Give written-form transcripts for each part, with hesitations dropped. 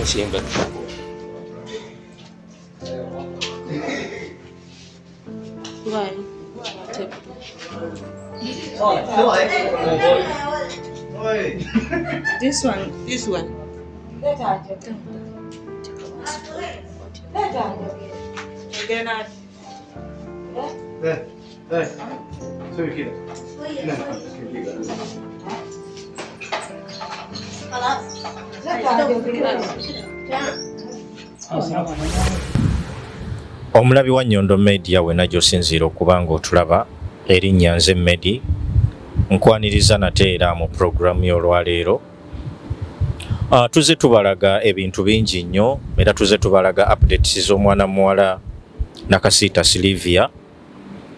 Kyengattako. This one, this one. Omulabi wa Nyondo Media wena gy'osinziira okuba ng'otulaba, erinnya nze Medi, nkwaniriza nate era mu pulogulaamu y'olwaleero. Tuze tubalaga ebintu bingi nnyo era tuze tubalaga updates z'omwana muwala Nakasiita Sylvia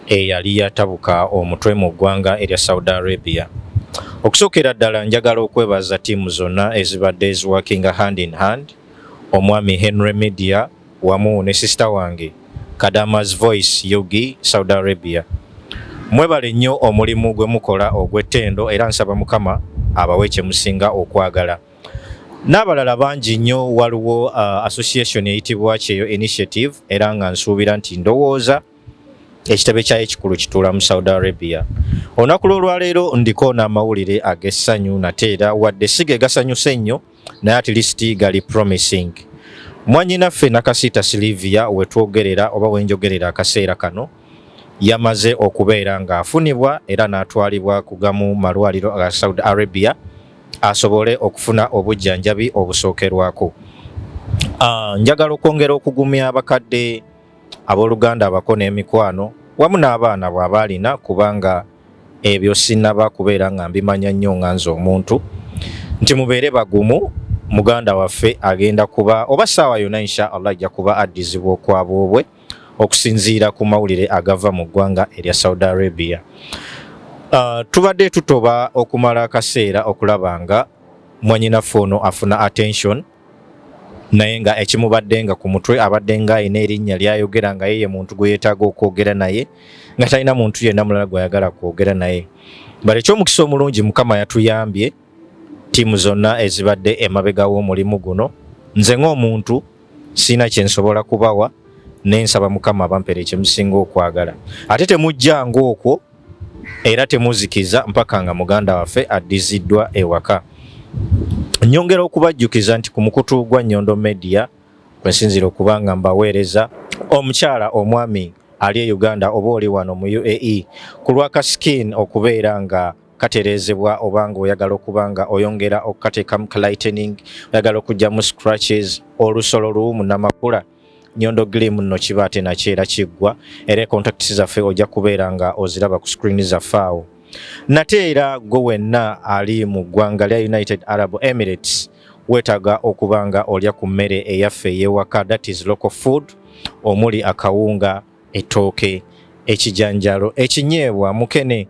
eyali yatabuka omutwe mu ggwanga erya Saudi Arabia. Okusookera ddala njagala okwebaza ttiimu zonna ezibadde eziwakinga hand in hand, omwami Henry Media wamu ne sisita wange Kadama's Voice Yugi Saudi Arabia. Mwebale nnyo omulimu gwe mukola ogw'ettendo era nsaba Mukama abawe kye musinga okwagala. N'abalala bangi nnyo waliwo association eyitibwa Kyeyo Initiative era nga nsuubira nti ndowooza ekitebe kyayo ekikulu kituula mu Saudi Arabia. Olunaku lw'olwaleero ndiko n'amawulire ag'essanyu nate era wadde si ge gasanyusa ennyo naye at least gali promising. Mwannyinaffe Nakasiita Sylvia we twogerera oba we njogerera akaseera kano yamaze okubeera ng'afunibwa era n'atwalibwa ku gamu malwaliro aga Saudi Arabia asobole okufuna obujjanjabi obusookerwako. Njagala okwongera okugumya abakadde, abooluganda, abako n'emikwano wamu n'abaana bw'aba alina, kubanga ebyo sinnaba kubeera nga mbimanya nnyo nga nze omuntu, nti mubeere bagumu. Muganda waffe agenda kuba oba ssaawa yonna insha Allah ajja kuba addizibwa okwaboobwe okusinziira ku mawulire agava mu ggwanga erya Saudi Arabia. Tubadde tutoba okumala akaseera okulaba nga mwannyinaffe ono afuna attention, naye nga ekimubadde nga ku mutwe abadde nga alina erinnya ly'ayogera nga ye ye muntu gwe yeetaaga okwogera naye, nga talina muntu yenna mulala gw'ayagala kwogera naye. But eky'omukisa omulungi Mukama yatuyambye, ttiimu zonna ezibadde emabega w'omulimu guno, nze ng'omuntu sirina kye nsobola kubawa, naye nsaba Mukama abampere kye musinga okwagala. Ate temujja ng'okwo era temuzikiza mpaka nga muganda waffe addiziddwa ewaka. Nnyongera okubajjukiza nti ku mukutu gwa Nyondo Media kwe nsinziira okuba nga mbaweereza omukyala omwami ali e Uganda oba oli wano mu UAE ku lwa ka skin okubeera nga katereezebwa, oba ng'oyagala okuba nga oyongera okukateekamu ka lightening, oyagala okuggyamu scratches, olusolo luwumu namakula, Nyondo Glim nno kiba ate nakyo era kiggwa, era contacts zaffe ojja kubeera nga oziraba ku screen zaffe awo. Nate era gwe wenna ali mu ggwanga lya United Arab Emirates weetaaga okuba nga olya ku mmere eyaffe ey'ewaka, that is local food, omuli akawunga, ettooke, ekijanjalo, ekinyeebwa, mukene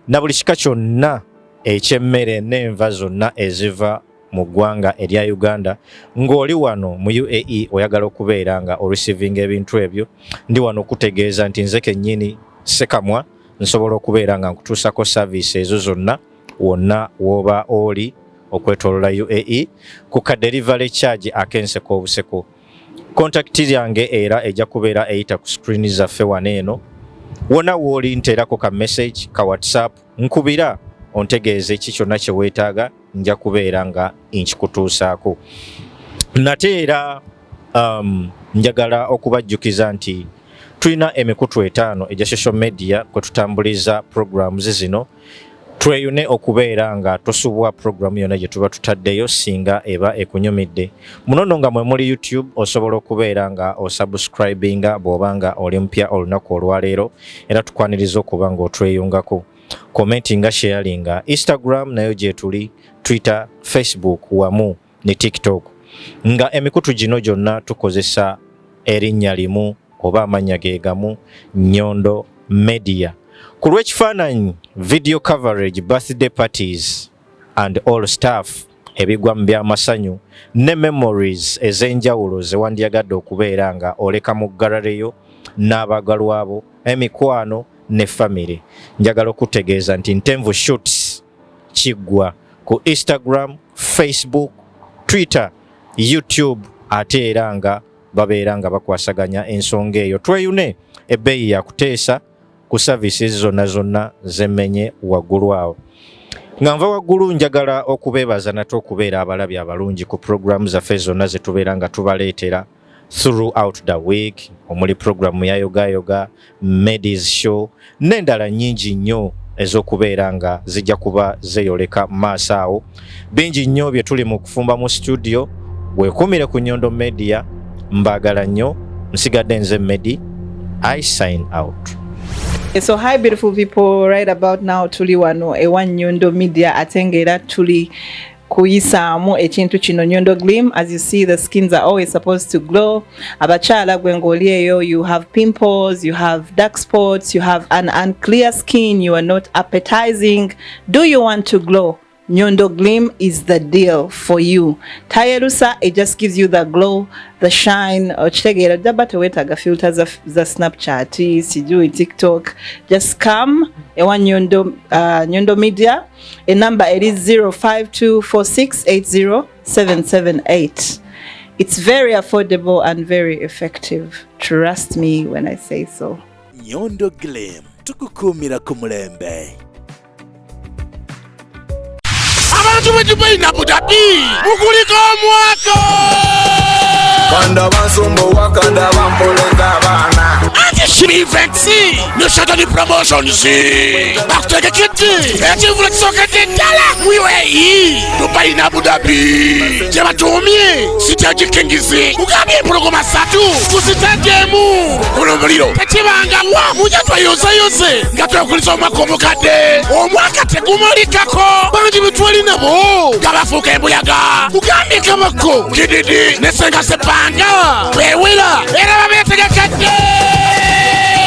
na buli kika kyonna eky'emmere n'enva zonna eziva mu ggwanga erya Uganda. Ng'oli wano mu UAE oyagala okubeera nga oreceiving ebintu ebyo, ndi wano okutegeeza nti nze kennyini Ssekamwa nsobola okubeera nga nkutuusako service ezo zonna wonna w'oba oli okwetoolola UAE ku ka delivery charge ak'enseko obuseko. Contact yange era ejja kubeera eyita ku screen zaffe wano eno. Wonna w'oli nteerako ka message ka WhatsApp, nkubira ontegeeze ki kyonna kye weetaaga, nja kubeera nga nkikutuusaako. Nate era njagala okubajjukiza nti tulina emikutu 5 egya social media kwe tutambuliza programs zino. Tweyune okubeera nga tosubwa programu yonna gye tuba tutaddeyo singa eba ekunyumidde. Munono nga mwe muli YouTube, osobola okubeera nga osubscribinga bw'oba nga oli mupya olunaku olwaleero, era tukwaniriza okuba ng'otweyungako. Commentinga, sharinga. Instagram nayo gyetuli, Twitter, Facebook wamu ne TikTok. Nga emikutu gino gyonna tukozesa erinnya limu oba amannya ge gamu, Nyondo Media. Ku lw'ekifaananyi, video coverage, birthday parties and all stuff ebigwa mu by'amasanyu ne memories ez'enjawulo ze wandyagadde okubeera nga oleka mu gallery yo n'abaagalwa bo, emikwano ne family. Njagala okutegeeza nti Ntenvu Shoots kiggwa ku Instagram, Facebook, Twitter YouTube, ate era nga babeera nga bakwasaganya ensonga eyo. Tweyune ebbeeyi yakuteesa ku services zonna zonna zemmenye waggulu awo. Nga nva waggulu, njagala okubeebaza nate okubeera abalabi abalungi ku programu zaffe zonna ze tubeera nga tubaleetera throughout the week, omuli programu ya Yogayoga, Medis Show n'endala nnyingi nnyo ez'okubeera nga zijja kuba zeeyoleka maaso awo. Bingi nnyo bye tuli mu kufumba mu studio. Weekuumire ku Nyondo Media. Mbaagala nnyo. Nsigadde nze Medi. I sign out. So hi beautiful people, right about now tuli wano ewa Nyondo Media, ate nga era tuli kuyisaamu ekintu kino Nyondo Gleam. As you see, the skins are always supposed to glow. Abakyala, gwe ng'oli eyo, you have pimples, you have dark spots, you have an unclear skin, you are not appetizing. Do you want to glow? Nyondo Gleam is the deal for you. Tayerusa, it just gives you the glow, the shine. Okitegeera, ojja teweetaaga filter za Snapchat, sijui TikTok. Just come ewa Nyondo, Nyondo Media. Enamba eri 0524680778. It's very affordable and very effective. Trust me when I say so. Nyondo Gleam, tukukuumira ku mulembe. Abantu b'e Dubai na Abu Dhabi, mukuliko omwaka. Kanda bansumbuwa, kanda bampoleza abaana. Anti Shiri Events ne Shatani Promotions bakutegekedde ekivvulu ekisookedde ddala mu UAE, Dubai ne Abu Dhabi, gye batuumye Stage Kings. Kugambye empologoma ssatu ku stage emu. Guno omuliro tekibangawa. Mujja tweyozeyose nga twekulisa omwaka omukadde. Omwaka tegumulikako bangi betwali nabo nga bafuuka embuyaga. Kugambye Kabako Kididi ne Senga Sepanga bewera era babeetegekedde.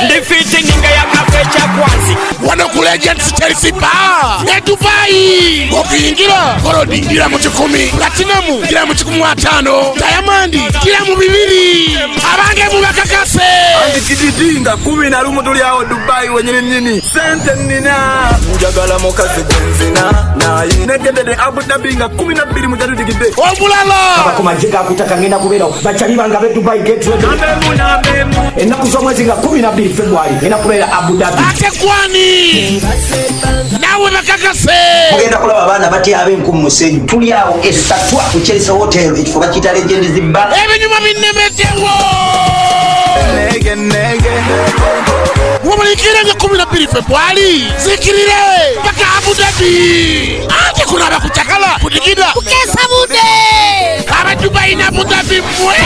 Ndifiti ninga yakafekyakwansi. Wano ku Legends Chelsea Bar e Dubai, okuyingira gold dirham 100, platinum dirham 150, diamond dirham 200. Abange mubakakase. Andikididi nga 11 tuli awo Dubai wenyini nyini. Sente nina, njagala mukazi gwenzina naye negendede Abu Dhabi nga 12 mujatudigidde. Omulala ku magye gakutaka ngenda kubeerawo. Bakyali bange ab'e Dubai, get ready. Ennaku z'omwezi nga 12 February ngenda kubeera Abu Dhabi. Ate kwani nawe bakakase. Mugenda kulaba abaana batyaba enku mu musenyu. Tuli awo esatwa ku Chelsea Hotel, ekifo bakiyita Legends Bar. Ebinyuma binnemeddewo. Nege nege. Wamulikire nga 12 Februari, zikirire paka Abu Dhabi. Ate kunaba kucakala kudigida kukesa budde. Aba Dubai na Abu Dhabi, mwe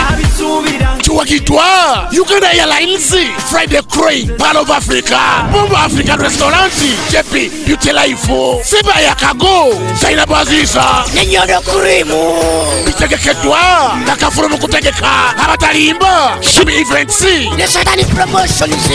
kiwagidwa Uganda Airlines, Friday Crane, Pearl of Africa, Bombo African Restaurant, JP Beauty Life, Siba Yakago, Zainabu Aziza ne Nyondo Cream. Bitegekeddwa nakafulu mu kutegeka abatalimba Shimi Events ne Satani Promotions.